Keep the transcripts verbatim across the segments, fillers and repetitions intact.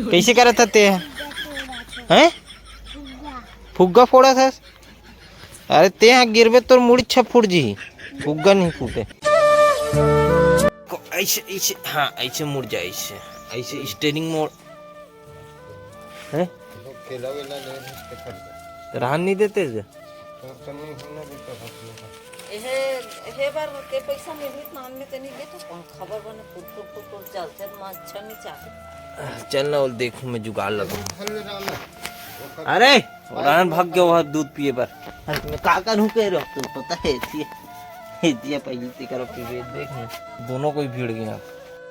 कइसे करत हस ते ह? हैं? फुग्गा फोड़त हस? अरे ते ह गिरबे, तोर मुड़ी छप फूट जी। फुग्गा नहीं फूटे। को-, ऐसे, ऐसे, हाँ, ऐसे मुड़ जा, ऐसे, ऐसे स्टेयरिंग मोड़। हैं? खेला वेला ले रहे थे, खरीदा। रहन नहीं देते इधर? तो, तो नहीं होना भी तो हंसने का। एहे, एहे बार के पैसा मिली, मान में तो नहीं ले, तो कौन खबर बने, फुट, फुट, फुट, फुट चलते, तो अच्छा नहीं चाहते। चल ना, वो देखूं मैं जुगाड़ लगाऊं। हल राम है। वो कर अरे, रान भाग गया वह दूध पिए बर। मैं का करूं कह रहे हो, तो पता है, एतिया, एतिया पहले से करो, पीबे, देख ना। दोनों कोई भिड़ गया।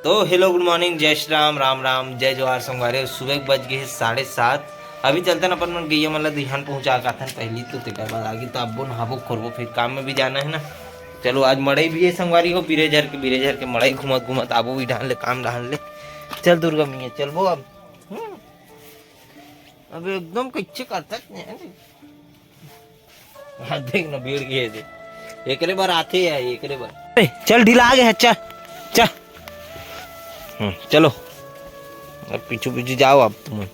तो hello, good morning, जय श्री राम, राम राम, जय जोहार संगवारी। सुबह के बज गए हैं साढ़े सात। अभी चलते ना अपन मन गैया मन ला दिहान पहुंचा के आथन। पहली तो तेकर बाद आगे तो अब्बो नहाबो खोरबो, फिर काम में भी जाना है ना। चलो, आज मड़ई भी है संगवारी हो, बिरेझर के, बिरेझर के मड़ई घूमत घूमत आबो भी ढान ले, काम ढान ले। चल दुर्गा मैया, चलबो अब। हम्म। अबे एकदम कच्चे करता है। हाँ, देख ना, भीड़ गए थे। एकरे बर आते हैं, एकरे बर। ए, चल, ढीला आ गया है, चल, चल। हम्म, चलो। अब पीछू पीछू जाओ आप तुम।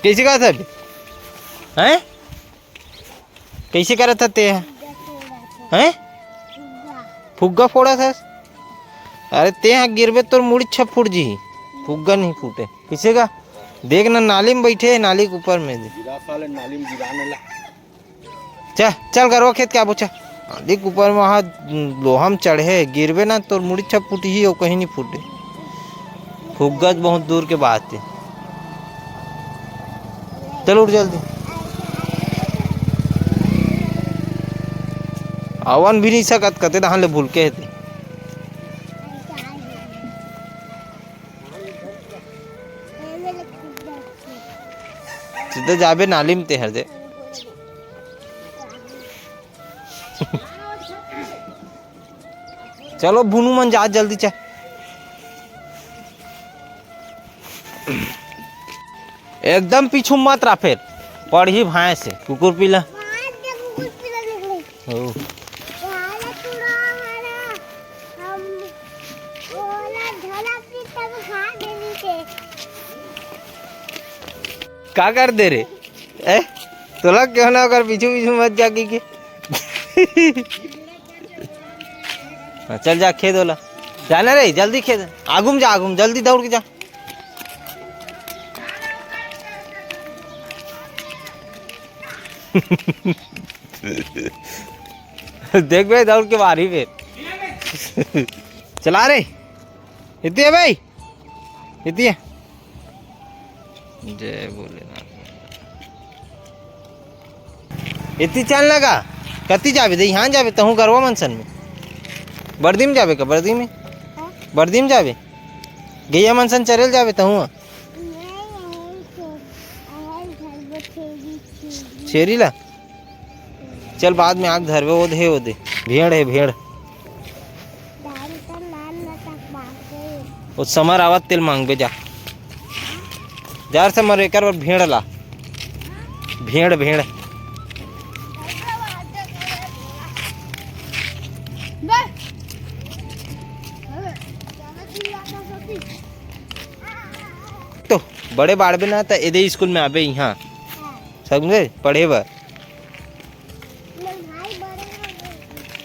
कैसे कहा था अभी? हैं? कइसे करत हस ते ह? हैं? फुग्गा फोड़त हस? अरे ते ह गिरबे, तोर मुड़ी छप फूट जी। फुग्गा नहीं फूटे। कइसे का? देख ना, नाली में बैठे हे, नाली के ऊपर में दे। गिरा साले, नाली में गिराने ला। चल, चल गरवा खेत के आबो, चल। नाली के ऊपर में वहाँ लोहा में चढ़े, गिरबे ना, तोर मुड़ी छप फूट ही, वो कहीं नहीं फूटे। फुग्गा तो बहुत दूर के बात है। चल उठ जल्दी। आवन भी नहीं सकत, कते डहान ले भूल के हेते। सीधे जाबे नाली में ते हर दे। चलो भुनू मन जा जल्दी, चल। एकदम पीछू मत रह, फेर पड़ही भाए से कुकुर पीला। हो। का कर दे रे? ए, तोला क्यों ना ओकर पीछू पीछू मत जाके के। हाँ, चल जा खेत वाला। जाना रे, जल्दी खेत। आगू में जा, आगू में, जल्दी दौड़ के जा। देख बे, दौड़ के बाहर ही बे। चला रे। इतनी है भाई? इतनी है? जय भोलेनाथ। इतनी चल लगा। कति जाबे? दे, यहाँ जाबे, तहूँ गरवा मनसन में। बर्दी में जाबे का? बर्दी में? हाँ? बर्दी में जाबे? गैया मनसन चरेल जाबे तहूँ? नहीं, नहीं, तो, अरे, घर में छेरी, छेरी। छेरी ला? चल, बाद में आग धरबे, ओदे, ओदे। भेड़ है, भेड़। दारू तो नाम न तक बांट गए। ओ समर आवत तेल मांगबे जा। जा रे समर, एकर बर भेड़ ला। भेड़, भेड़। तो बड़े बाढ़बे ना, त एदे स्कूल में आबे इहाँ। समझे? पढ़े बर।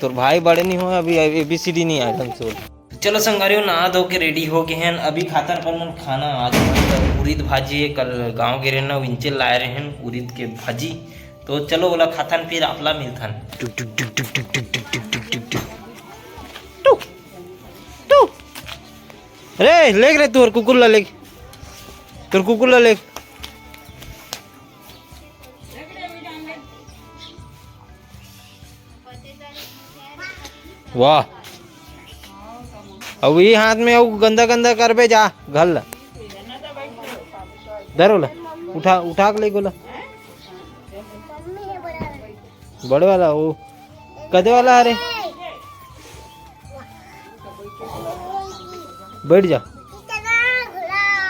तोर भाई बड़े नहीं हो, अभी A B C D नहीं आए ढंग से। चलो संगवारी हो, नहा धो के ready हो गए हैं। अभी खाथन अपन मन खाना। आज हमन कर उरीद भाजी है, कल गांव गे रहेन ना, विंचेल लाए रहेन उरीद के भाजी। तो चलो ओला खाथन, फिर आपला मिलथन। टुक, टुक, टुक। To, to. रे, लेग रे, तोर कुकुर ला लेग। तोर कुकुर ला लेग। वाह। अब ये हाथ में वो गंदा गंदा करबे जा, घल ला। धर ओला। उठा, उठा के ले गोला। बड़े वाला वो। कदे वाला? अरे। बैठ जा।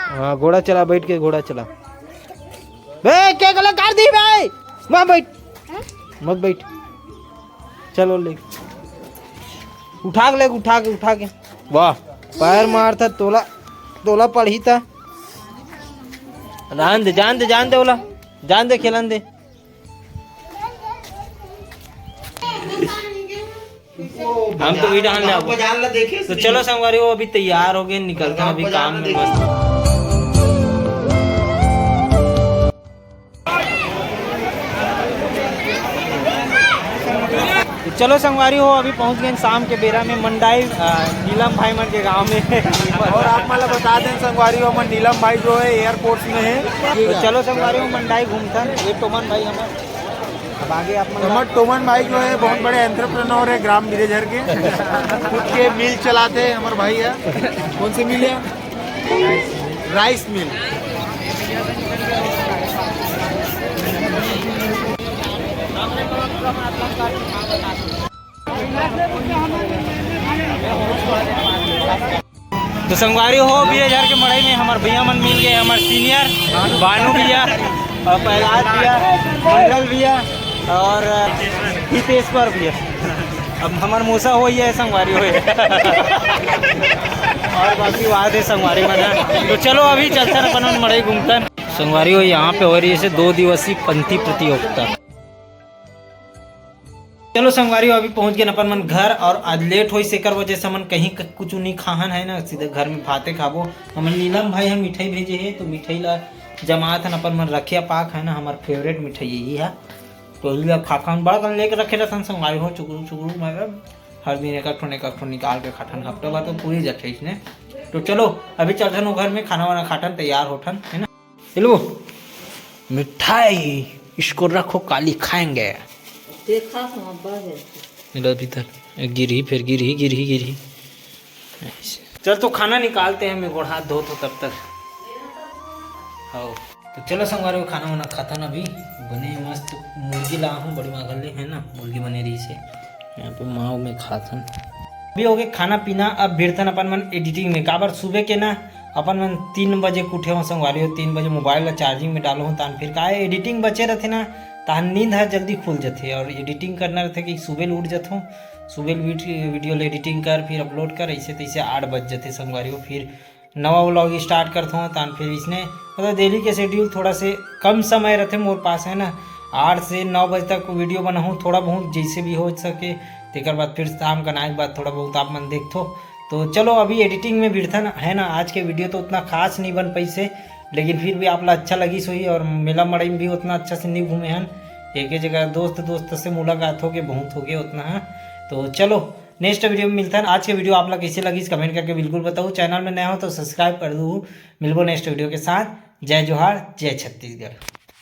हाँ, घोड़ा चला, बैठ के घोड़ा चला। बे, क्या गलत कर दी भाई? मत बैठ। मत बैठ। चलो ले, उठा के ले, उठा के, उठा के। वाह, पैर मारता तोला, तोला पड़ही ता। जान दे, जान दे, जान दे ओला, जान दे, खेलन दे। हम तो वही डहान ले आबो। तो चलो संगवारी हो, अभी तैयार हो गए, निकलते हैं अभी काम में मस्त। तो चलो संगवारी हो, अभी पहुंच गए शाम के बेरा में मंडाई, अ, नीलम भाई मन के गांव में। और आप मन ला बता दें संगवारी हो, हमर नीलम भाई जो है एयरपोर्ट में है। तो चलो संगवारी हो, मंडाई घूमथन। ये टोमन भाई हमर, अब आगे आप मन हमर टोमन भाई जो है बहुत बड़े एंटरप्रेन्योर है ग्राम बिरेझर के, खुद के मिल चलाते हैं हमर भाई है। कौन से मिल है? Rice mill. तो संगवारी हो, बिरेझर के मड़ई में हमर भैया मन मिल गए, हमर सीनियर भानु भैया और प्रहलाद भैया, मंडल भैया और हितेश्वर भैया। अब हमर मूसा हो ही है संगवारी हो। और बाकी वहाँ थे संगवारी मन है। तो चलो अभी चलथन अपन मन मड़ई घूमथन। संगवारी हो, यहाँ पे हो रही है दो दिवसीय पंथी प्रतियोगिता। चलो संगवारी हो, अभी पहुंच गए अपन मन घर और आज लेट होइस, एकर वजह से हमन कहीं क-, कुछ नहीं खाहन है ना, सीधे घर में भाते खाबो। हमन नीलम भाई हम मिठाई भेजे है, तो मिठाई ला जमात हन अपन मन। रखिया पाक है ना, हमार फेवरेट मिठाई यही है। तो लिया खाथन, बड़ा कन लेके रखे रहथन संगवारी हो, चुगरू चुगरू, मतलब हर दिन एक ठो एक ठो निकाल के खाथन, हफ्ता भर तो पूरी जाथे इसने। तो चलो अभी चलथन वो घर में, खाना वाना खाथन, तैयार होथन, है ना। ये लो मिठाई, इसको रखो, काली खाएंगे। देखा तो अब्बा है। ये लो भीतर, ये गिरही, फिर गिरही, गिरही, गिरही। ऐसे। चल तो खाना निकालते हैं, मैं गोड़ हाथ धोत हो तब तक। हाँ, तो चलो संगवारी हो, खाना वाना खाथन अभी। बने मस्त मुर्गी ला हूँ, बड़ी माँ घर ले, है ना, मुर्गी बने रही से। यहाँ पे माँ में खाथन। अभी हो गए खाना पीना, अब भिड़थन अपन मन एडिटिंग में। काबर सुबह के ना अपन मन तीन बजे के उठे हो संगवारी हो, तीन बजे मोबाइल ला चार्जिंग में डालो हो, तान फिर का एडिटिंग बचे रहथे ना, तान नींद ह जल्दी खुल जथे। और एडिटिंग करना रहथे कि सुबह ले उठ जथों, सुबह ले वीड-, वीडियो ले एडिटिंग कर, फिर अपलोड कर, ऐसे तैसे आठ बज जथे संगवारी हो। फिर नवा व्लॉग स्टार्ट करथों, तान फिर इसने मतलब डेली के शेड्यूल थोड़ा से कम समय रहथे मोर पास, है ना। आठ से नौ बजे तक वीडियो बनाहूँ, थोड़ा बहुत जैसे भी हो सके, तेकर बाद फिर शाम का नाइट बाद थोड़ा बहुत आप मन देखथो। तो चलो अभी एडिटिंग में भिड़थन, है ना। आज के वीडियो तो उतना खास नहीं बन पैसे, लेकिन फिर भी आप ला अच्छा लगिस होही। और मेला मड़ई में भी उतना अच्छा से नहीं घूमे हन, एक ही जगह दोस्त दोस्त से मुलाकात हो गए, बहुत हो गए उतना है। तो चलो नेक्स्ट वीडियो में मिलथन। आज के वीडियो आप ला कैसे लगिस कमेंट करके बिल्कुल बताओ। चैनल में नया हो तो सब्सक्राइब कर दू। मिलबो नेक्स्ट वीडियो के साथ। जय जोहार, जय छत्तीसगढ़।